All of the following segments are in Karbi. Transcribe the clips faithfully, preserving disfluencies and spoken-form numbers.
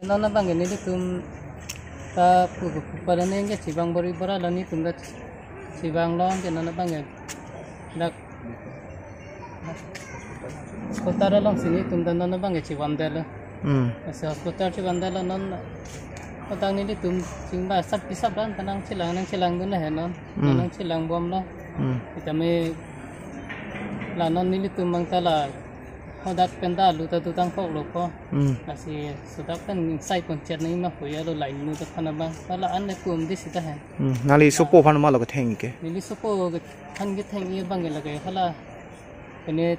Non abang ke nelitum ta pu pu pu pala neng ke chibang bor-i bor-a lo, netum ta chibang lo ke non abang ke dak hospital alongsi netum ta non abang ke chivan det lo. Hmm. Lasi hospital chivan det lo non, hospital nelitum chingba sap pisap dan ta nangchelang nangchelang dun he non. Hmm. Nangchelang bom lo. Hmm. Sitame la non nelitum abang ta la hadak pen ta alu ta dutang kok lo ko. Hmm. Lasi ladak pen ingsai pon chet nangji ma puya lo, lain nu ta aphan abang. Hala an le kum di sita he. Hmm. Nangli sopo aphan ma lo ketheng ke? Neli sopo ke aphan ketheng abang ke lake hala pene,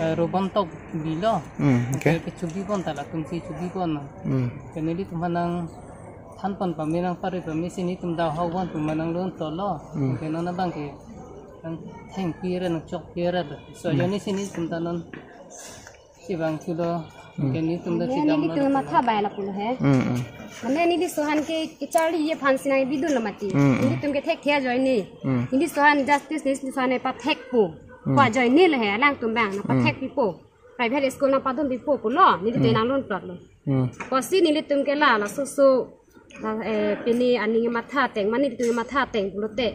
eh, Robon Tokbi lo. Hmm, okay. Ke, kechubi pon ta latumsi chubi pon. Hmm. Ke nelitum aphan nangthan pon pame, nangpare pamesi netum ta hau van pu ma nanglun to lo. Hmm. Ke non abang ke nangthengpi re, nangchokpi re lo. So, hmm, ajoinesi netum ta non chibang chulo. Hmm. Ke netum ta, ne, chidam lo nelitum ta matha bai lapu lo he. Hmm, hmm. Mane neli laso aphan ke, kecharli aphansi nangbi dun lo mati. Hmm, hmm. Nelitum ke thekthe ajoine. Hmm. Neli laso aphan justice, neli laso aphan pathek pu. Hmm. Ko ajoine lo he, alangtum abang nangpathek, hmm, pipo. Private school nangpadun pipo pulo, nelitum, hmm, nanglun plot lo. Hmm. Kosi nelitum ke la, laso so, la, eh, pini aning matha ateng, mane nelitum matha ateng pulote,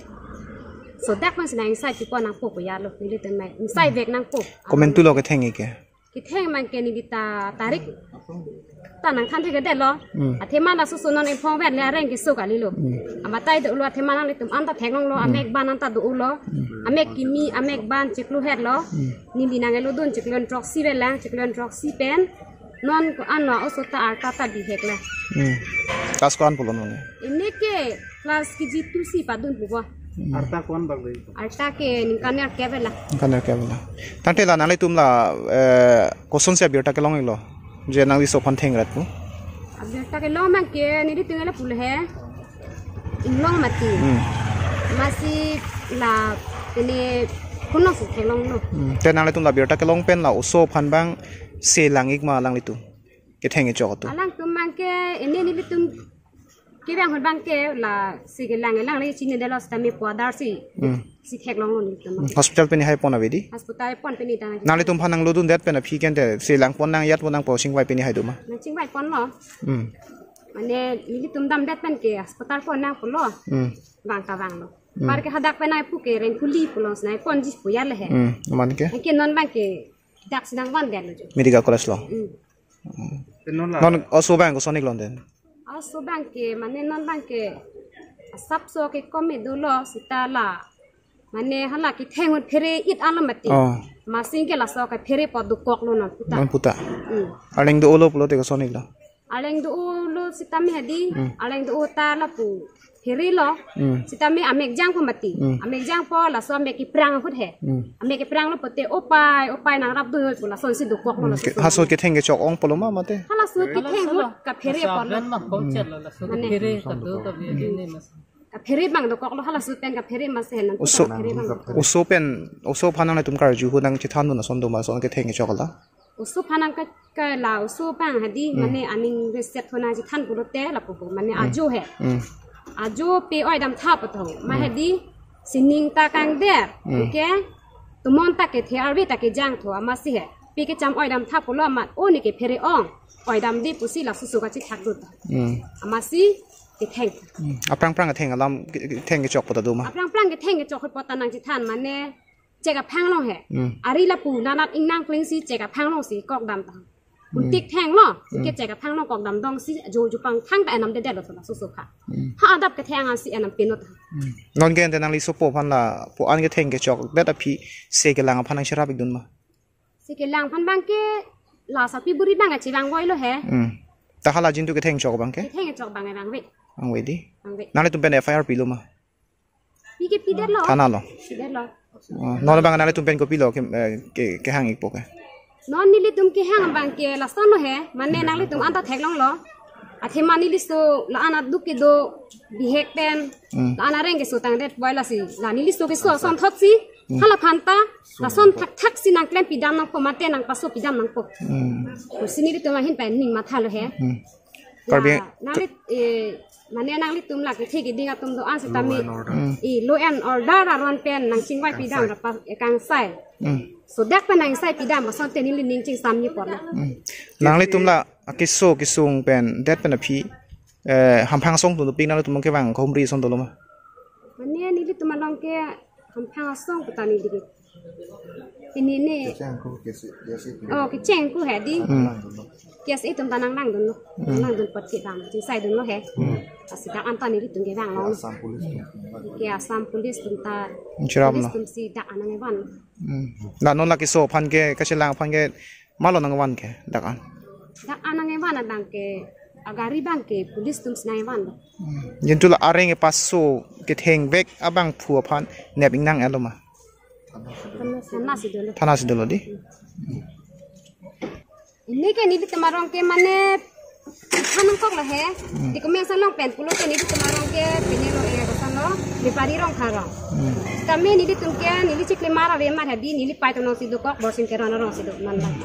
so dak aphansi nang ingsai pipo nangpo ko ya lo, nelitum nang ingsai vek nangpo. Komantu lo ketheng ke? Ketheng abang ke neli ta tarik ta nangthan thekthedet lo. Hmm. Athema laso so non ephong vet le areng keso kali lo. Hmm. Amat ta do lo, athema nanglitum anta theklong lo, hmm, amek ban anta do lo. Hmm. Amek kimi, amek ban chiklo het lo. Hmm. Neli nang-elo dun chiklo throksi vet lang, chiklo throksi pen non ko-an lo oso ta arta ta bihek la. Hmm. Class ko-an pulo non? Ini ke class K G two si padun pupo. Hmm. Arta ko-an bak dei? Arta ke ningkan nerkep vet la. Ningkan nerkep vet la. Tangte la nanglitum la, eh, kosonsi abirta kelong-iklo je nangli so aphan thengrat pu? Abirta kelong abang ke nelitum lapu lo he. Inglong mati. Hmm. Amatsi la pini kuno si theklong lo. Hmm. Te nanglitum la birta kelong pen la oso aphan abang se lang-ik ma alanglitum ketheng kechok atum? Alangtum abang ke ini nelitum kevang ahut abang ke la se kelang-ik lang le chinine det lo sitame pu adarsi. Hmm. Si theklong lo nelitum abang. Hmm. Hospital pini hai pon ave dei? Hospital pon pini tang. Nanglitum aphan nanglo dundet pen aphi kente se lang pon, nang yat pon, nangpo chingvai pini hai do ma? Nangchingvai pon lo. Hmm. Mane nelitum damdet pen ke hospital pon nang pulo. Hmm. Vang ta vang lo. Hmm. Par ke hadak pen nangpu ke Rengkhuli pulo, si nangponji pu ya le he. Hmm. Amat ke? Anke non abang ke dak si nangvandet lo jo. Medical College lo. Hmm. Hmm. Non oso abang koson-ik lo den? Oso abang ke, mane non abang ke asapso ke kome dolo sita la. Mane hala ketheng ahut phere-it alam mati. Oh. Amatsi ke laso ke phere apot dokok lo non puta. Non puta. Hmm. Arleng do-o lo pulote koson-iklo? Arleng do-o lo sitame hedi. Hmm. Arleng do-o ta lapu phere lo. Hmm. Sitame amek jangpo mati. Hmm. Amek jangpo laso amek keprang ahut he. Hmm. Amek keprang lo pote opai, opai nangrap dun pu lasonsi dokok lo. Hmm. Laso ke, so. Halaso ketheng kechok ong pulo ma mate? Halaso ketheng ahut kaphere apot lo. Laso abang bang kong chet lo, laso, mane, kaphere kado kabi ini mas. Kaphere abang dokok lo, halaso pen kaphere mas he nang. Oso, kaphere abang dokok. Oso pen, oso aphan nangtum karju ahut nangchethan dun ason do ma, ason ketheng kechok la? Oso aphan nang ka, ka la oso abang hedi, hmm, mane aning reset hona chethan pulote lapu pu, mane, hmm, ajo he. Hmm. Ajo pe oi damtha pu tho. Ma, hmm, hedi sining ta kangder. Hmm. Okay? Tomon ta kethe, arve ta kejang tho, amatsi he. Pe kecham oi damtha pulo amat, o ne kephere ong. Oi damde pusi laso so kachethak dun ta. Hmm. Amatsi ketheng. Hmm. Aphrang phrang ketheng alam, ke-, ketheng kechok pu ta do ma? Aphrang phrang ketheng kechok pu ta nangchethan mane chek aphang along he. Hmm. Ari lapu nanat ingnang klingsi chek aphang alongsi kok dam ta. Hmm. Untik theng lo, hmm, ke chek aphang along kok damdamsi jo jupang thang ta enam dedet lo ta laso so kha. Hmm. Ha adap ketheng ansi enam pinot. Hmm. Non ke ante nangli sopo aphan lapu-an ketheng kechokdet aphi se kelang aphan nangcherap-ik dun ma? Se kelang aphan abang ke la sarpi buri abang kachevang voi lo he. Hmm. Ta hala jin tu ketheng chok abang ke? Ketheng chok abang vangve. Vangve dei? Vangve. Nanglitum pen F I R pilo ma? Pi ke pidet lo. Thana lo? Pidet lo. Oh, non abang nanglitum pen kopilo ke, eh, ke, kehang-ikpo ke? Non nelitum kehang abang ke lason lo he, mane nanglitum anta theklong lo. Athema neliso la-an aduk kedo bihek pen, hmm, la-an areng keso tangdet voi lasi. La neliso keso asonthotsi, hmm, hala aphan ta lason thakthak si nangklem pidam nangpo mate nangpaso pidam nangpo. Hmm. Pusi nelitum ahin pen ning matha lo he. Hmm. Karbi, ya, nangli, eh, mane nanglitum la kethe keding atum do-an sitame. Law and order. Hmm. Eh, law and order aron pen nangchingvai pidam, kangsai, rapa, eh, kangsai. Hmm. So dak pen nang ingsai pidam asonte neli ning chingsam ni por na. Hmm. Nanglitum la Akeso kesung pen det pen aphi, eh, hamphang asong atum dopik nangtum kevang kahumri ason dolo ma? Mane nelitum along ke hamphang asong pu ta neli ke. Pini ne. Kecheng ko kesi, kesi. Oh, kecheng ko he di. Hmm. Kesi atum ta nanglang dunlo. Hmm. Nanglang dun pot ke bang, chingsai dunlo he. Hmm. Lasi dak an ta nelitum kevang long. Assam Police atum. Ke Assam Police atum ta. Chirap police lo. Atum si dak an nangkevan. Hmm. La non la keso aphan ke, kachelang aphan ke, malo nangvan ke, dak an? Dak an nangkevan abang ke, agari abang ke, police atum si nangkevan do. Hmm. Jintu la areng kepaso kethengvek abangphu aphan nep ingnang alo ma? Thana si dolo. Thana si dolo di? Pini ke nelitum arong ke mane than nangkok lo he. Hmm. Di komen salong pen pulote nelitum arong ke pini lo e koson lo, Bepari Rongkha arong. Hmm. Kami nelitum ke neli chiklimar ave mar hadi neli pai tonong si dokok, Borsing Teron arong si do man bang.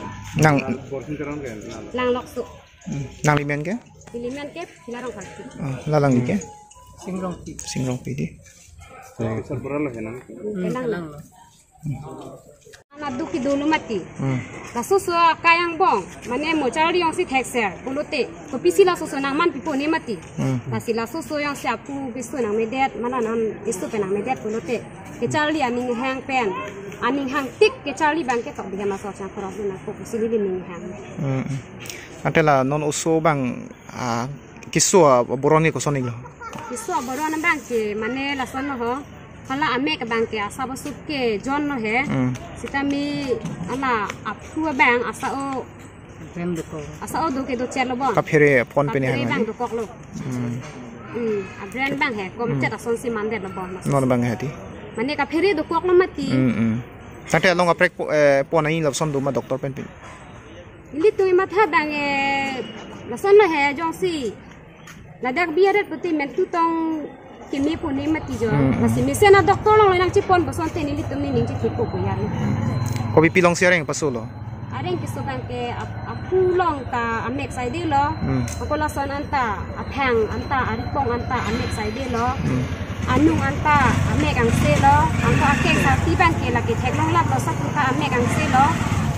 Nang Borsing Teron ke, nang. Lang Lokso. Hmm. Nangli men ke? Neli men ke Phila Rongkha. Ah, la nangli ke? Sing Rongpi. Sing Rongpi di. Sir, berapa lah ya, nang? Hmm, lang. Lang lo. Ana duk kedo lo mati. Hmm. Laso oso akai angbong, mane mortuary along si thekser pulote, kopisi laso oso nangman pipo ne mati. Hmm. Lasi laso oso along si apu keso nangmedet, mane nang keso pen nangmedet pulote, kecharli aning hang pen, aning hang tik kecharli abang ke tok biham aso chang khorok nangpo pusi neli ning hang. Hmm. Ante la non oso abang, ah, keso aboron ke koson iklo? Keso aboron abang ke mane lason lo ho. Hala amek abang ke asap asup ke jon lo he. Hmm. Sitame hala aphu abang asa-o. Brand dokok. Asa-o do ke dochot lo bon. Kaphere phone pen he. Kaphere hang abang di? Dokok lo. Hmm. Hmm. A brand abang he. Kom, hmm, chet ason si mandet lo bon. Non abang he di? Mane kaphere dokok lo mati. Hmm, hmm. Tangte along kaprek po, eh, pon ai lason do ma doctor pen pin? Nelitum kematha abang, eh, lason lo he jongsi ladak biaret pute mentu tong keme pone mati jo. Hmm, hmm. Lasi mesen a-doctor along le nangchepon bosonte nelitum nening chethepo ko ya. Kopi pi along si areng paso lo? Areng keso abang ke ap-, aphu along ta amek saide lo. Hmm. Ako lason anta, aphang anta, aripong anta amek saide lo. Hmm. Anung anta amek angse lo. Anko akeng sarti abang ke lake theklong lap lo, sapu ta amek angse lo.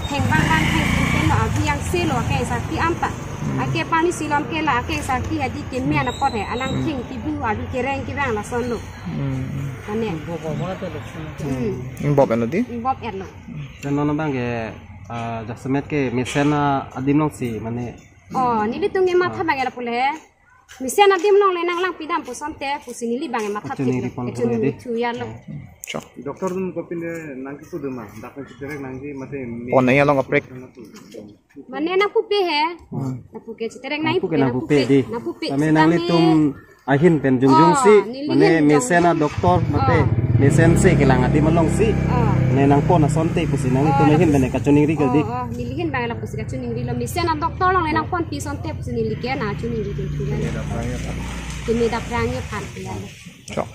Theng bang bang theng pen lo, abi angse lo akeng sarti anta. Hmm. Ake pani silom ke la akeng sarti hadi keme anapot he, alang, hmm, thing tibu abi kereng kevang lason lo. Hmm. Mane. Hmm. Ingbop en lo di? Ingbop en lo. Dan non abang ke, ah, jasemet ke mesen adim along si, mane. Oh, nelitum kematha, ah, abang ke lapu le he. Mesen adim along le nanglangpi dam pusonte, pusi neli abang kematha. Kachoningri tik lo, pon kachoningri pon di. Thu ya lo. Chok. Doctor atum kopine nangkepu do ma, dak nangcheterek nangji mate me-, pon nang along kaprek. Mane nangpupe he. Hmm. Nangpuke cheterek nang, nangpuke, nangpuke, nangpupe di. Nangpupe. Tame nanglitum ahin pen jongjong, oh, si, neli mane ahin mesen jongjong. A-doctor mate, oh, mesen si kelang adim along si. Oh. Ne nangpon asonte pusi nanglitum, oh, ahin pen kachoningri ke di. Oh, oh, neli ahin abang lapusi kachoningri lo, mesen a-doctor along le nangponpi asonte pusi neli ke nangchoningri ke. Keme dapprang aphan. Keme dapprang aphan ya. Chok.